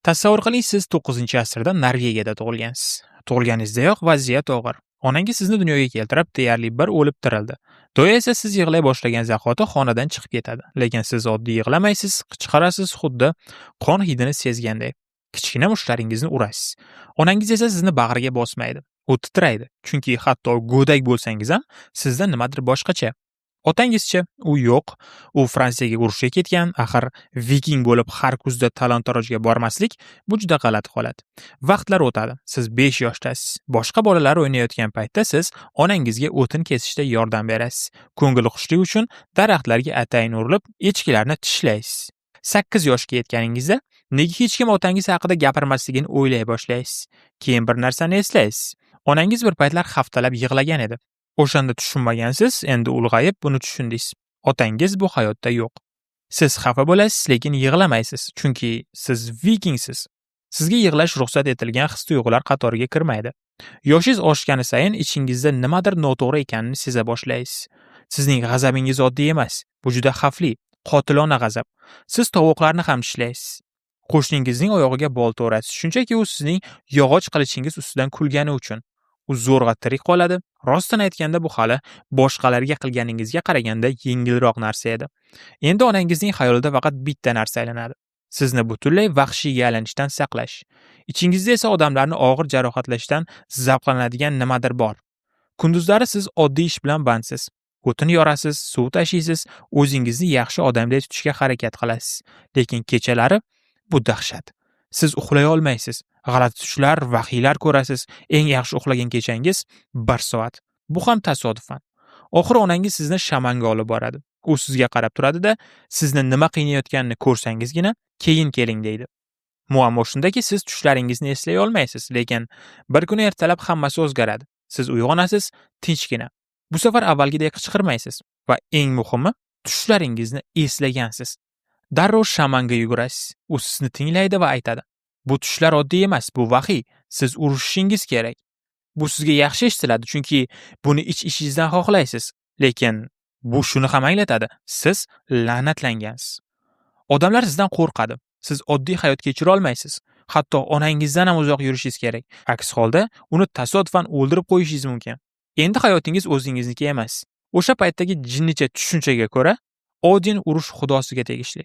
Tasavvur qiling, siz 9-asrda Norvegiyada tug'ilgansiz. Tug'ilganingizdayoq vaziyat og'ir. Onangiz sizni dunyoga keltirib, deyarli bir o'lib tirildi. Doya esa siz yig'lay boshlagan zahoti xonadan chiqib ketadi. Lekin siz oddiy yig'lamaysiz, qichqirasiz, xuddi qon hidini sezganday. Kichkina mushtlaringizni urasiz. Onangiz esa sizni bag'riga bosmaydi. U titraydi, chunki hatto go'dak bo'lsangiz ham sizda nimadir boshqacha. Otangizchi, u yo'q. U Fransiyaga urushga ketgan. Axir viking bo'lib har kuzda talon-tarojga bormaslik bu juda g'alati holat. Vaqtlar o'tadi. Siz 5 yoshdasiz. Boshqa bolalar o'ynayotgan paytda siz onangizga o'tin kesishda yordam berasiz. Ko'ngil xushlik uchun daraxtlarga atayin urilib, echkilarni tishlaysiz. 8 yoshga yetganingizda nega hech kim otangiz haqida gapirmasligini o'ylay boshlaysiz. Keyin bir narsani eslaysiz. Onangiz bir paytlar haftalab yig'lagan edi. O'shanda tushunmagansiz, endi ulg'ayib buni tushundingiz. Otangiz bu hayotda yo'q. Siz xafa bo'lasiz, lekin yig'lamaysiz, chunki siz vikingsiz. Sizga yig'lash ruxsat etilgan his-tuyg'ular qatoriga kirmaydi. Yoshingiz oshgani sayin ichingizda nimadir noto'g'ri ekanini seza boshlaysiz. Sizning g'azabingiz oddiy emas. Bu juda xavfli, qotilona g'azab. Siz tovuqlarni ham tishlaysiz. Qo'shningizning oyog'iga bolta urasiz, shunchaki u sizning yog'och qilichingiz ustidan kulgani uchun. U zo'rg'a tirik qoladi. Rostini aytganda, bu hali boshqalarga qilganingizga qaraganda yengilroq narsa edi. Endi onangizning xayolida faqat bitta narsa aylanadi. Sizni butunlay vahshiyga aylanishdan saqlash. Ichingizda esa odamlarni og'ir jarohatlashdan zavqlanadigan nimadir bor. Kunduzlari siz oddiy ish bilan bandsiz. O'tin yorasiz, suv tashiysiz, o'zingizni yaxshi odamday tutishga harakat qilasiz. Lekin kechalari bu dahshat. Siz uxlay olmaysiz. G'alati tushlar, vahiylar ko'rasiz. Eng yaxshi uxlagan kechangiz 1 soat. Bu ham tasodifan. Oxiri onangiz sizni shamanga olib boradi. U sizga qarab turadi-da, sizni nima qiynayotganini ko'rsangizgina keyin keling deydi. Muammo shundaki, siz tushlaringizni eslay olmaysiz, lekin bir kuni ertalab hammasi o'zgaradi. Siz uyg'onasiz, tinchgina. Bu safar avvalgidek qichqirmaysiz va eng muhimi, tushlaringizni eslagansiz. Darrov shamanga yugurasiz. U sizni tinglaydi va aytadi: "Bu tushlar oddiy emas, bu vahiy. Siz urushishingiz kerak." Bu sizga yaxshi eshitiladi, chunki buni ich-ichingizdan xohlaysiz. Lekin bu shuni ham anglatadi: siz la'natlangansiz. Odamlar sizdan qo'rqadi. Siz oddiy hayot kechira olmaysiz. Hatto onangizdan ham uzoq yurishingiz kerak. Aks holda uni tasodifan o'ldirib qo'yishingiz mumkin. Endi hayotingiz o'zingizniki emas. O'sha paytdagi jinnicha tushunchaga ko'ra, Odin urush xudosiga tegishli.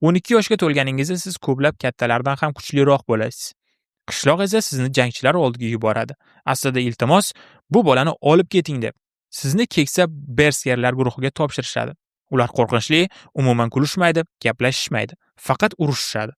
12 yoshga to'lganingizda siz ko'plab kattalardan ham kuchliroq bo'lasiz. Qishloq esa sizni jangchilar oldiga yuboradi. Aslida iltimos, bu bolani olib keting deb. Sizni keksa berserkerlar guruhiga topshirishadi. Ular qo'rqinchli, umuman kulishmaydi, gaplashishmaydi, faqat urushishadi.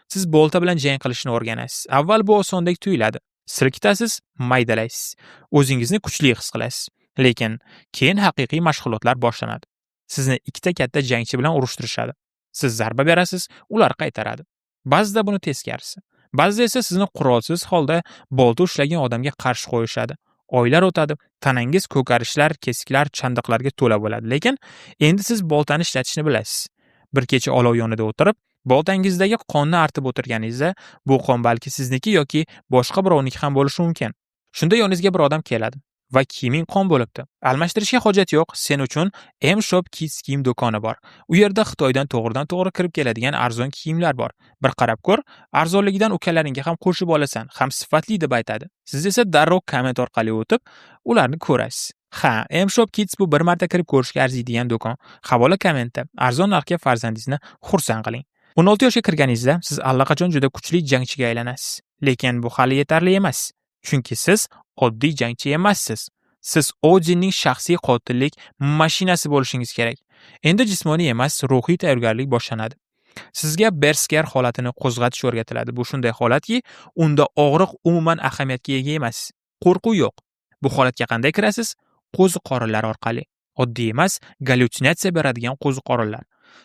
Siz bolta bilan jang qilishni o'rganasiz. Avval bu osondek tuyuladi. Silkitasiz, maydalaysiz. O'zingizni kuchli his qilasiz. Lekin keyin haqiqiy mashg'ulotlar boshlanadi. Sizni ikkita katta jangchi bilan urushtirishadi. Siz zarba berasiz, ular qaytaradi. Ba'zida buni teskarisi. Ba'zida esa sizni qurolsiz holda bolta ushlagan odamga qarshi qo'yishadi. Oylar o'tadi, tanangiz ko'karishlar, kesiklar, chandiqlarga to'la bo'ladi. Lekin endi siz boltani ishlatishni bilasiz. Bir kecha olov yonida o'tirib, boltangizdagi qonni artib o'tirganingizda, bu qon balki sizniki yoki boshqa birovniki ham bo'lishi mumkin. Shunda yoningizga bir odam keladi va kiyiming qon bo'libdi. Almashtirishga hojat yo'q, sen uchun M Shop Kids kiyim do'koni bor. U yerda Xitoydan to'g'ridan-to'g'ri kirib keladigan arzon kiyimlar bor. Bir qarab ko'r, arzonligidan ukalaringga ham qo'shib olasan, ham sifatli deb aytadi. Siz esa darrov komment orqali o'tib, ularni ko'rasiz. Ha, M Shop Kids bu bir marta kirib ko'rishga arziydigan do'kon. Havola kommentda. Arzon narxga farzandingizni xursand qiling. 16 yoshga kirganingizda siz allaqachon juda kuchli jangchiga aylanasiz. Lekin bu hali yetarli emas. Chunki siz oddiy jangchi emassiz. Siz Odinning shaxsiy qotillik mashinasi bo'lishingiz kerak. Endi jismoniy emas, ruhiy tayyorgarlik boshlanadi. Sizga berserker holatini qo'zg'atish o'rgatiladi. Bu shunday holatki, unda og'riq umuman ahamiyatga ega emas. Qo'rquv yo'q. Bu holatga qanday kirasiz? Qo'ziqorinlar orqali. Oddiy emas, gallyutsinatsiya beradigan qo'ziqorinlar.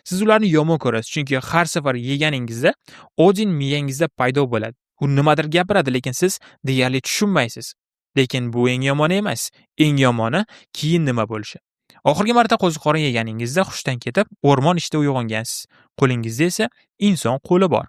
Siz ularni yomon ko'rasiz, chunki har safar yeganingizda Odin miyangizda paydo bo'ladi. U nimadir gapiradi, lekin siz deyarli tushunmaysiz. Lekin bu eng yomoni emas. Eng yomoni keyin nima bo'lishi. Oxirgi marta qo'ziqorin yeganingizda hushdan ketib, o'rmon ichida uyg'ongansiz. Qo'lingizda esa inson qo'li bor.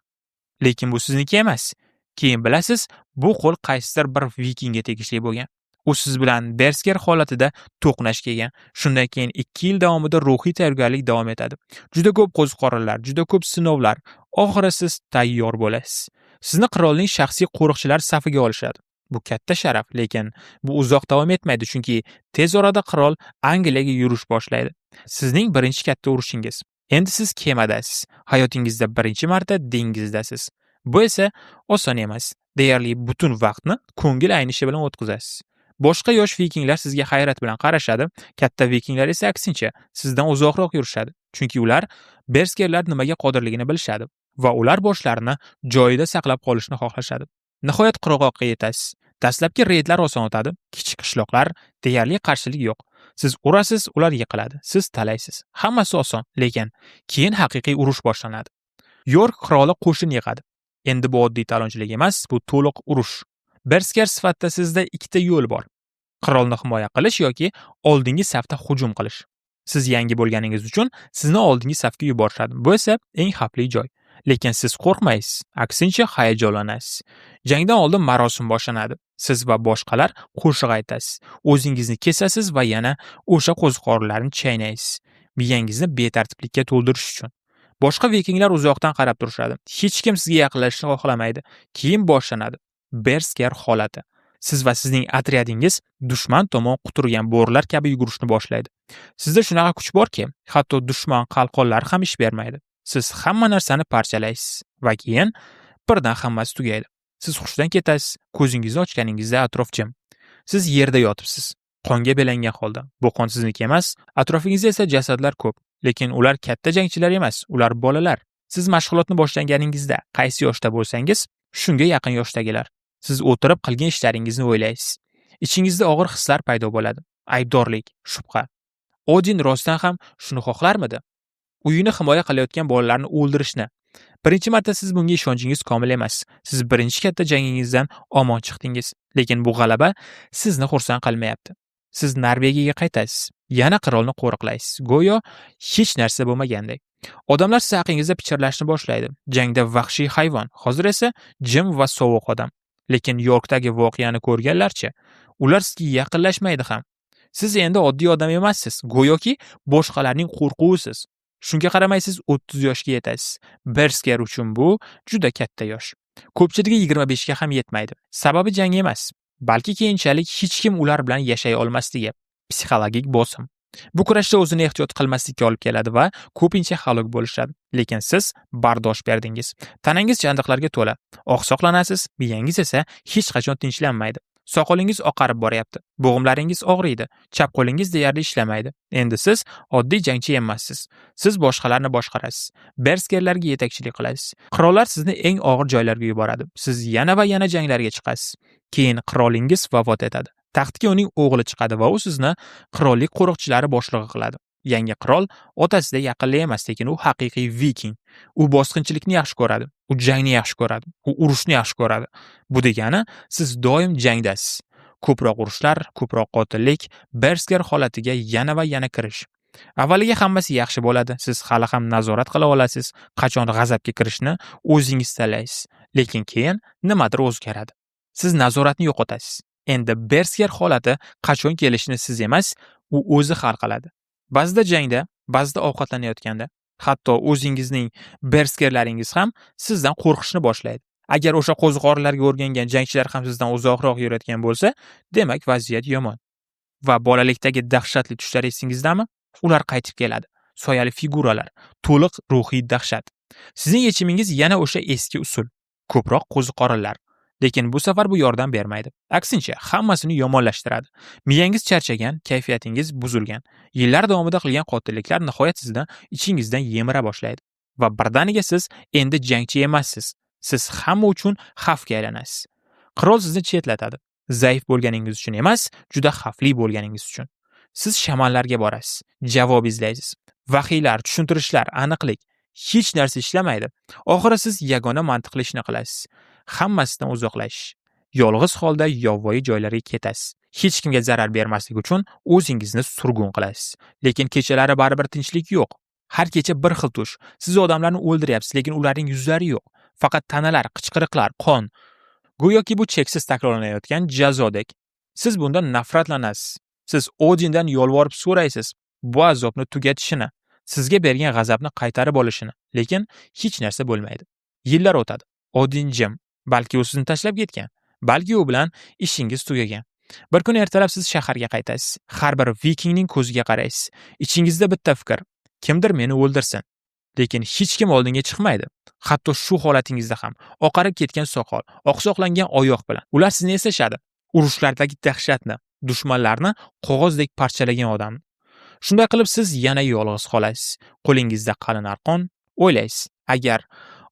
Lekin bu sizniki emas. Keyin bilasiz, bu qo'l qaysidir bir vikingga tegishli bo'lgan. U siz bilan berserker holatida to'qnash kelgan. Shundan keyin 2 yil davomida ruhiy tayyorgarlik davom etadi. Juda ko'p qo'ziqorinlar, juda ko'p sinovlar, Oxiri siz tayyor bo'lasiz. Sizni qirolning shaxsiy qo'riqchilar safiga olishadi. Bu katta sharaf, lekin bu uzoq davom etmaydi, chunki tez orada qirol Angliyaga yurish boshlaydi. Sizning birinchi katta urushingiz. Endi siz kemadasiz. Hayotingizda birinchi marta dengizdasiz. Bu esa oson emas. Deyarli butun vaqtni ko'ngil aynishi bilan o'tkazasiz. Boshqa yosh vikinglar sizga hayrat bilan qarashadi, katta vikinglar esa aksincha sizdan uzoqroq yurishadi. Chunki ular berskerlar nimaga qodirligini bilishadi va ular boshlarini joyida saqlab qolishni xohlashadi. Nihoyat qirg'oqqa yetasiz. Dastlabki reydlar oson o'tadi. Kichik qishloqlar, deyarli qarshilik yo'q. Siz urasiz, ular yiqiladi. Siz talaysiz. Hammasi oson, lekin keyin haqiqiy urush boshlanadi. York qiroli qo'shin yig'adi. Endi bu oddiy talonchilik emas, bu to'liq urush. Berserker sifatida sizda ikkita yo'l bor. Qirolni himoya qilish yoki oldingi safda hujum qilish. Siz yangi bo'lganingiz uchun sizni oldingi safga yuborishadi. Bu esa eng xavfli joy. Lekin siz qo'rqmaysiz, aksincha hayajonlanasiz. Jangdan oldin marosim boshlanadi. Siz va boshqalar qo'shiq aytasiz. O'zingizni kesasiz va yana o'sha qo'ziqorinlarni chaynaysiz. Miyangizni betartiblikka to'ldirish uchun. Boshqa vikinglar uzoqdan qarab turishadi. Hech kim sizga yaqinlashishni xohlamaydi. Keyin boshlanadi berserker holati. Siz va sizning otryadingiz dushman tomon quturgan bo'rilar kabi yugurishni boshlaydi. Sizda shunaqa kuch borki, hatto dushman qalqonlari ham ish bermaydi. Siz hamma narsani parchalaysiz va keyin birdan hammasi tugaydi. Siz hushdan ketasiz, ko'zingizni ochganingizda atrof jim. Siz yerda yotibsiz, qonga belangan holda. Bu qon sizniki emas, atrofingizda esa jasadlar ko'p. Lekin ular katta jangchilar emas, ular bolalar. Siz mashg'ulotni boshlaganingizda qaysi yoshda bo'lsangiz, shunga yaqin yoshdagilar. Siz o'tirib qilgan ishlaringizni o'ylaysiz. Ichingizda og'ir hislar paydo bo'ladi. Aybdorlik, shubha. Odin rostdan ham shuni xohlarmidi? Uyini himoya qilayotgan bolalarni o'ldirishni. Birinchi marta siz bunga ishonchingiz komil emas. Siz birinchi katta jangingizdan omon chiqdingiz. Lekin bu g'alaba sizni xursand qilmayapti. Siz Norvegiyaga qaytasiz. Yana qirolni qo'riqlaysiz. Go'yo hech narsa bo'lmagandek. Odamlar siz haqingizda pichirlashni boshlaydi. Jangda vahshiy hayvon, hozir esa jim va sovuq odam. Lekin Yorkdagi voqeani ko'rganlarchi, ular sizga yaqinlashmaydi ham. Siz endi oddiy odam emassiz, go'yoki boshqalarning qo'rquvisiz. Shunga qaramay siz 30 yoshga yetasiz. Berserker uchun bu juda katta yosh. Ko'pchiligi 25 ga ham yetmaydi. Sababi jang emas, balki keyinchalik hech kim ular bilan yashay olmasligi, psixologik bosim. Bu kurashda o'zini ehtiyot qilmaslikka olib keladi va ko'pincha halok bo'lishadi. Lekin siz bardosh berdingiz. Tanangiz chandiqlarga to'la. Oqsoqlanasiz, miyangiz esa hech qachon tinchlanmaydi. Soqolingiz oqarib boryapti. Bo'g'imlaringiz og'riydi. Chap qo'lingiz deyarli ishlamaydi. Endi siz oddiy jangchi emassiz. Siz boshqalarni boshqarasiz. Berserkerlarga yetakchilik qilasiz. Qirollar sizni eng og'ir joylarga yuboradi. Siz yana va yana janglarga chiqasiz. Keyin qirolingiz vafot etadi. Taxtga uning o'g'li chiqadi va u sizni qirollik qo'riqchilari boshlig'i qiladi. Yangi qirol otasidek aqlli emas, lekin u haqiqiy viking. U bosqinchilikni yaxshi ko'radi, u jangni yaxshi ko'radi, u urushni yaxshi ko'radi. Bu degani siz doim jangdasiz. Ko'proq urushlar, ko'proq qotillik, berserker holatiga yana va yana kirish. Avvaliga hammasi yaxshi bo'ladi, siz hali ham nazorat qila olasiz, qachon g'azabga kirishni o'zingiz tanlaysiz. Lekin keyin nimadir o'zgaradi. Siz nazoratni yo'qotasiz. Endi berserker holati qachon kelishini siz emas, u o'zi hal qiladi. Ba'zida jangda, ba'zida ovqatlanayotganda, hatto o'zingizning berserkerlaringiz ham sizdan qo'rqishni boshlaydi. Agar o'sha qo'ziqorinlarga o'rgangan jangchilar ham sizdan uzoqroq yurayotgan bo'lsa, demak vaziyat yomon. Va bolalikdagi dahshatli tushlar esingizdami? Ular qaytib keladi. Soyali figuralar, to'liq ruhiy dahshat. Sizning yechimingiz yana o'sha eski usul. Ko'proq qo'ziqorinlar. Lekin bu safar bu yordam bermaydi. Aksincha, hammasini yomonlashtiradi. Miyangiz charchagan, kayfiyatingiz buzilgan. Yillar davomida qilgan qotilliklar nihoyat sizni ichingizdan yemira boshlaydi. Va birdaniga siz endi jangchi emassiz. Siz hamma uchun xavfga aylanasiz. Qirol sizni chetlatadi. Zaif bo'lganingiz uchun emas, juda xavfli bo'lganingiz uchun. Siz shamanlarga borasiz, javob izlaysiz. Vahiylar, tushuntirishlar, aniqlik, hech narsa ishlamaydi. Oxiri siz yagona mantiqli ishni qilasiz. Hammasidan uzoqlashish. Yolg'iz holda yovvoyi joylarga ketasiz. Hech kimga zarar bermaslik uchun o'zingizni surgun qilasiz. Lekin kechalari baribir tinchlik yo'q. Har kecha bir xil tush. Siz odamlarni o'ldiryapsiz, lekin ularning yuzlari yo'q. Faqat tanalar, qichqiriqlar, qon. Go'yoki bu cheksiz takrorlanayotgan jazodek. Siz bundan nafratlanasiz. Siz Odindan yolvorib so'raysiz bu azobni tugatishini. Sizga bergan g'azabni qaytarib olishini, lekin hech narsa bo'lmaydi. Yillar o'tadi. Odin jim. Balki u sizni tashlab ketgan. Balki u bilan ishingiz tugagan. Bir kun ertalab siz shaharga qaytasiz. Har bir vikingning ko'ziga qaraysiz. Ichingizda bitta fikr: kimdir meni o'ldirsin. Lekin hech kim oldinga chiqmaydi. Hatto shu holatingizda ham oqarib ketgan soqol, oqsoqlangan oyoq bilan ular sizni eslashadi. Urushlardagi dahshatni, dushmanlarni qog'ozdek parchalagan odamni. Shunday qilib siz yana yolg'iz qolasiz. Qo'lingizda qalin arqon, o'ylaysiz: agar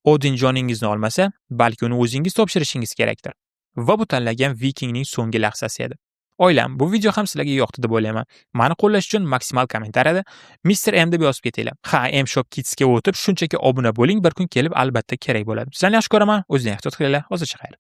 Odin joningizni olmasa, balki uni o'zingiz topshirishingiz kerakdir. Va bu tanlagan vikingning so'nggi lahzasi edi. Oilam, bu video ham sizlarga yoqdi deb o'ylayman. Mani qo'llash uchun maksimal kommentariyada Mr. M deb yozib ketinglar. Ha, M Shop Kidsga o'tib, shunchaki obuna bo'ling, bir kun kelib albatta kerak bo'ladi. Sizlarni yaxshi ko'raman, o'zingizni ehtiyot qilinglar. Hozircha xayr.